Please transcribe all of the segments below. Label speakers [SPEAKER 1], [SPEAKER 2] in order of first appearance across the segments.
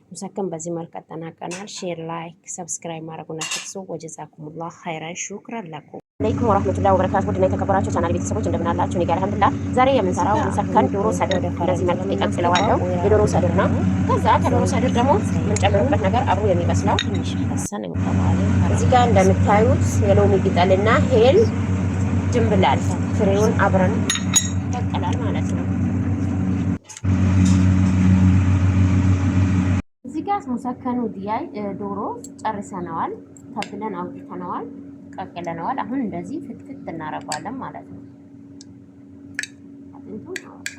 [SPEAKER 1] مسخن በዚህ መልክ አጠናቀናል። Share፣ like፣ subscribe ማድረጉን አትርሱ። وجزاكم الله خيرا شكرا لكم። عليكم ورحمة الله وبركاته። ውድና የተከበራችሁ ቻናል ቤተሰቦች እንደምን አላችሁ? እኔ ጋር አልሐምዱሊላህ። ዛሬ የምንሰራው مسخن ዶሮ صدر እንደዚህ መልክ እቀቅለዋለሁ። የዶሮ صدر ነው። ከዛ ከዶሮ صدر ደግሞ የምንጨምርበት ነገር አብሮ የሚበስለው እዚህ ጋር እንደምታዩት የሎሚ ቅጠልና هيل ድንብላል ፍሬውን አብረን ይቀቀላል ማለት ነው። እዚህ ጋር مسخن ኡ دياي ዶሮ ጨርሰነዋል፣ ተብለን አውጥተነዋል፣ ቀቅለነዋል። አሁን እንደዚህ ፍትፍት እናደርገዋለን ማለት ነው። አጥንቱን አወጣ።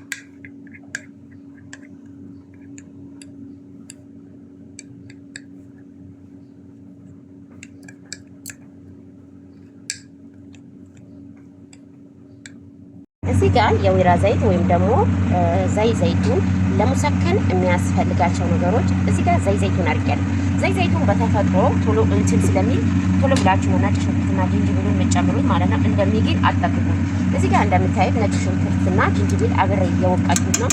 [SPEAKER 1] እዚህ ጋር የወይራ ዘይት ወይም ደግሞ زيت زيتون ለ مسخن የሚያስፈልጋቸው ነገሮች እዚህ ጋር زيت زيتون አድርጊያለሁ። زيت زيتون በተፈጥሮ ቶሎ እንትን ስለሚል ቶሎ ብላችሁ ነው ነጭ ሽንኩርትና ጅንጅብሉን የምትጨምሩት ማለት ነው። እንደሚግል አጠብቁ። እዚህ ጋር እንደምታዩት ነጭ ሽንኩርትና ጅንጅብል አብሬ እየወቃችሁት ነው።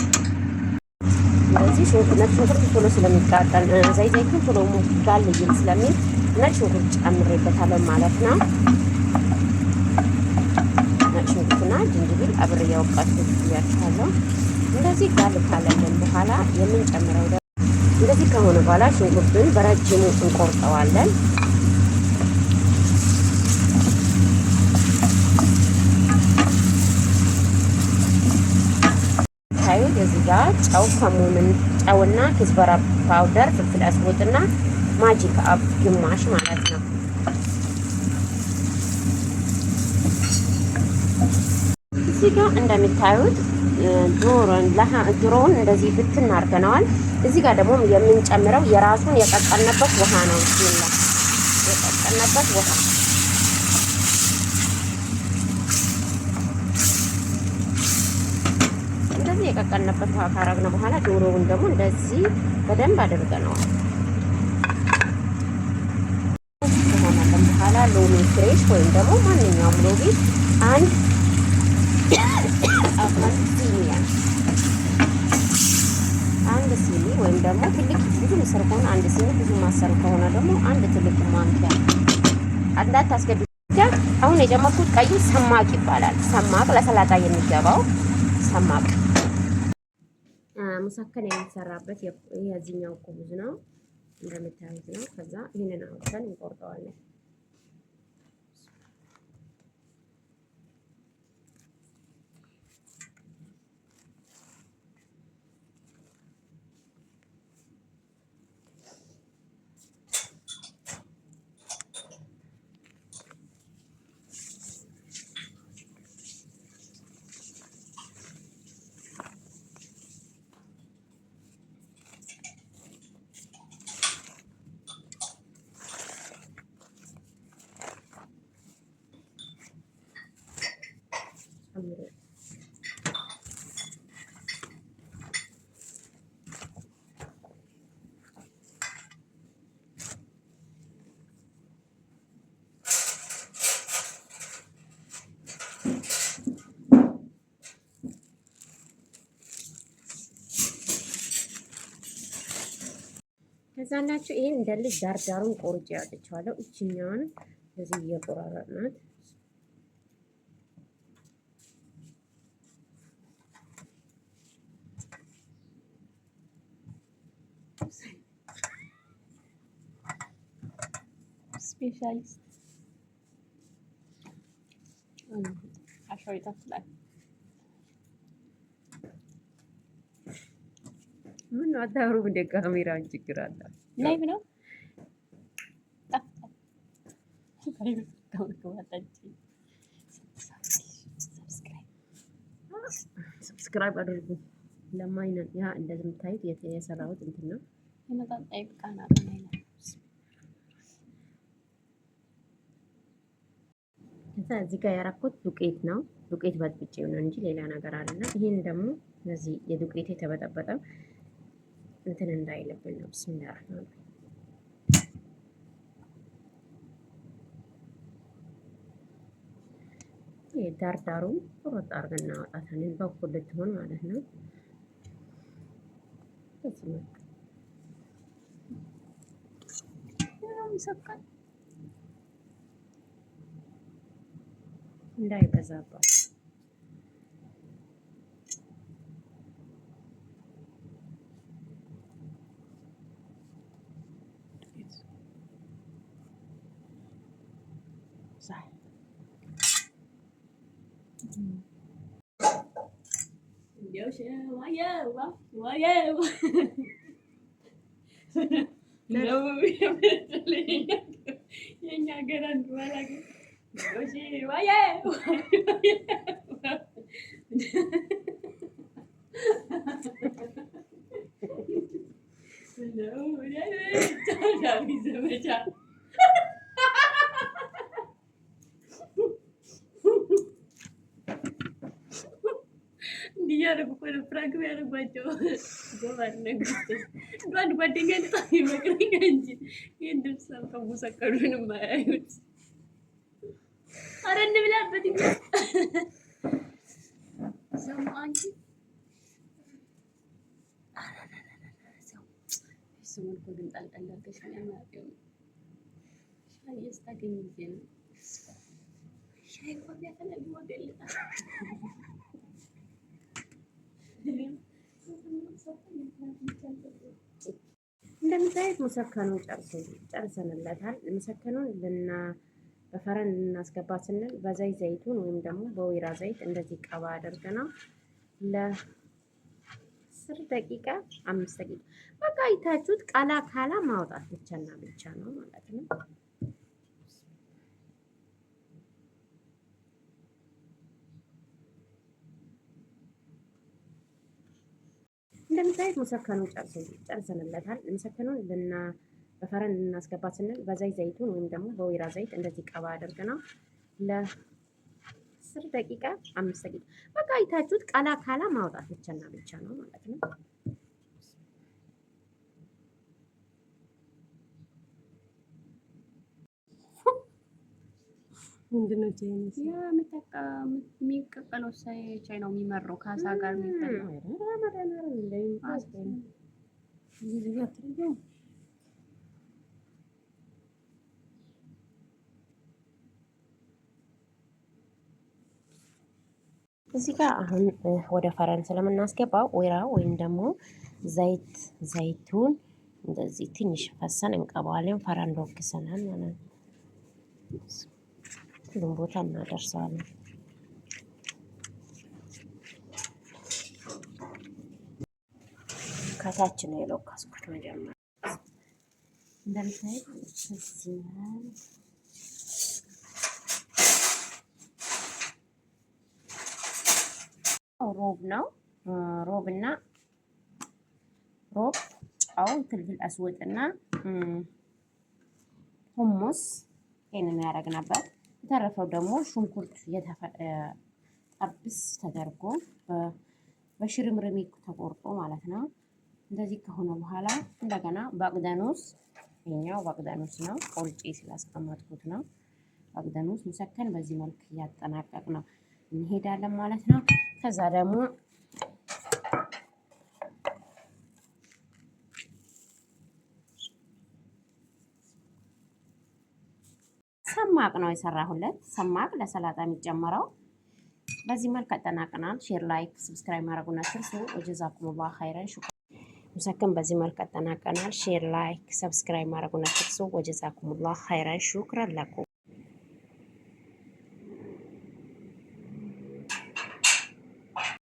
[SPEAKER 1] እንደዚህ ነጭ ሽንኩርት ቶሎ ስለሚቃጠል زيت زيتون ቶሎ ጋል ይል ስለሚል ነጭ ሽንኩርት ጨምሬበታለሁ ማለት ነው። ነጭ ሽንኩርትና ጅንጅብል አብሬ እየወቃችሁት ብያችኋለሁ። እንደዚህ ጋል ካለልን በኋላ የምንጨምረው እንደዚህ ከሆነ በኋላ ሽንኩርቱን በረጅሙ እንቆርጠዋለን። ታዩት እዚህ ጋር ጨው ከሙንን ጨውና كزبرة powder፣ فلفل أسود ና ማጂ ከአብ ግማሽ ማለት ነው። እዚህ ጋር እንደሚታዩት ዶሮውን እንደዚህ ብትን አድርገነዋል። እዚህ ጋር ደግሞ የምንጨምረው የራሱን የቀቀልንበት ውሃ ነው። بسم الله የቀቀልንበት ውሃ እንደዚህ የቀቀልንበት ውሃ ካረግነ በኋላ ዶሮውን ደግሞ እንደዚህ በደንብ አድርገነዋል። ከሆነልን በኋላ ሎሚ fresh ወይም ደግሞ ማንኛውም ሎሚ አንድ አንድ ሲኒ ወይም ደግሞ ትልቅ ብዙ ምስር ከሆነ አንድ ሲኒ፣ ብዙ ማሰሩ ከሆነ ደግሞ አንድ ትልቅ ማንኪያ እንዳታስገቢ። አሁን የጨመርኩት ቀዩ سماق ይባላል። سماق ለሰላጣ የሚገባው سماق። مسخن የሚሰራበት የዚህኛው خبز ነው እንደምታዩት ነው። ከዛ ይህንን አውጥተን እንቆርጠዋለን። ጨምሬ ከዛላችሁ ይሄን እንደ ልጅ ዳርዳሩን ቆርጬ አውጥቼዋለሁ። እችኛዋን እዚህ እየቆራረጥናት
[SPEAKER 2] Specialist አሻው ይጣፍጣል።
[SPEAKER 1] ምን ነው አታምሩም? እንደ ካሜራውን ችግር አለ።
[SPEAKER 2] Live ነው። ጣፍጣል።
[SPEAKER 1] Subscribe አድርጉ። ለማይነን ያ እንደዚህ የምታዩት የሰራሁት እንትን ነው።
[SPEAKER 2] የመጣጣ ይብቃና
[SPEAKER 1] ከዛ እዚህ ጋር ያረኩት ዱቄት ነው። ዱቄት በጥብጬው ነው እንጂ ሌላ ነገር አይደለም። ይሄን ደግሞ እነዚህ የዱቄት የተበጠበጠ እንትን እንዳይልብን ነው። بسم الله الرحمن ዳርዳሩ ቁርጥ አድርገን እናወጣታለን። በኩል ልትሆን ማለት ነው። በዚህ መልክ
[SPEAKER 2] ይሰካል
[SPEAKER 1] እንዳይበዛባት።
[SPEAKER 2] የኛ ሀገር አንዱ ባላገር ዘመቻ እንዲህ እያደረጉ እኮ ነው prank ያደረጓቸው። አንድ ጓደኛ በጣም ይመክረኛል እንጂ ይህን ድምፅ ሰምተው መሰከሩንም አያዩት። ኧረ እንብላበት እኛ ሰሙ አንቺ ስሙን እኮ ግን ጣልጣል አድርገሽ ሻይ ስታገኝ ጊዜ ነው ሻይ እንኳን ቢያፈላል
[SPEAKER 1] እንደምታዩት ሙሰከኑን ጨርሰንለታል። ሙሰከኑን ልና በፈረን ልናስገባ ስንል በዘይ ዘይቱን ወይም ደግሞ በወይራ ዘይት እንደዚህ ቀባ አድርገነው ለ10 ደቂቃ 5 ደቂቃ በቃ አይታችሁት ቀላ ካላ ማውጣት ብቻና ብቻ ነው ማለት ነው። እንደምታዩት ሙሰከኑን ጨርሰንለታል። ሙሰከኑን ልና በፈረን ልናስገባ ስንል በዘይ ዘይቱን ወይም ደግሞ በወይራ ዘይት እንደዚህ ቀባ አድርገነው ለ10 ደቂቃ 5 ደቂቃ በቃ አይታችሁት ቀላ ካላ ማውጣት ብቻና ብቻ ነው ማለት ነው።
[SPEAKER 2] ምንድነው ያ የሚቀቀለው? ቻይናው የሚመረው ከአሳ ጋር የሚበላው
[SPEAKER 1] እዚህ ጋር አሁን ወደ ፈረን ስለምናስገባው ወይራ ወይም ደግሞ ዘይት ዘይቱን እንደዚህ ትንሽ ፈሰን እንቀባዋለን። ፈረን ዶግሰናል ማለት ነው። ሁሉም ቦታ እናደርሰዋለን። ከታች ነው የለካስኩት መጀመሪያ እንደምታዩት ሮብ ነው። ሮብ እና ሮብ፣ ጨው፣ فلفل أسود እና ሁሙስ ይሄንን ያደረግናበት። የተረፈው ደግሞ ሽንኩርት ጠብስ ተደርጎ በሽርምርሚ ተቆርጦ ማለት ነው። እንደዚህ ከሆነ በኋላ እንደገና بقدونس፣ ይሄኛው بقدونس ነው፣ ቆርጬ ስላስቀመጥኩት ነው። بقدونس مسخن በዚህ መልክ እያጠናቀቅ ነው እንሄዳለን ማለት ነው። ከዛ ደግሞ سماق ነው የሰራሁለት። سماق ለሰላጣ የሚጨመረው በዚህ መልክ አጠናቅናል። share፣ like፣ subscribe ማድረጉን አትርሱ። وجزاكم الله خيرا። مسخن በዚህ መልክ አጠናቀናል። share፣ like፣ subscribe ማድረጉን አትርሱ። وجزاكم الله خيرا። شكرا لكم።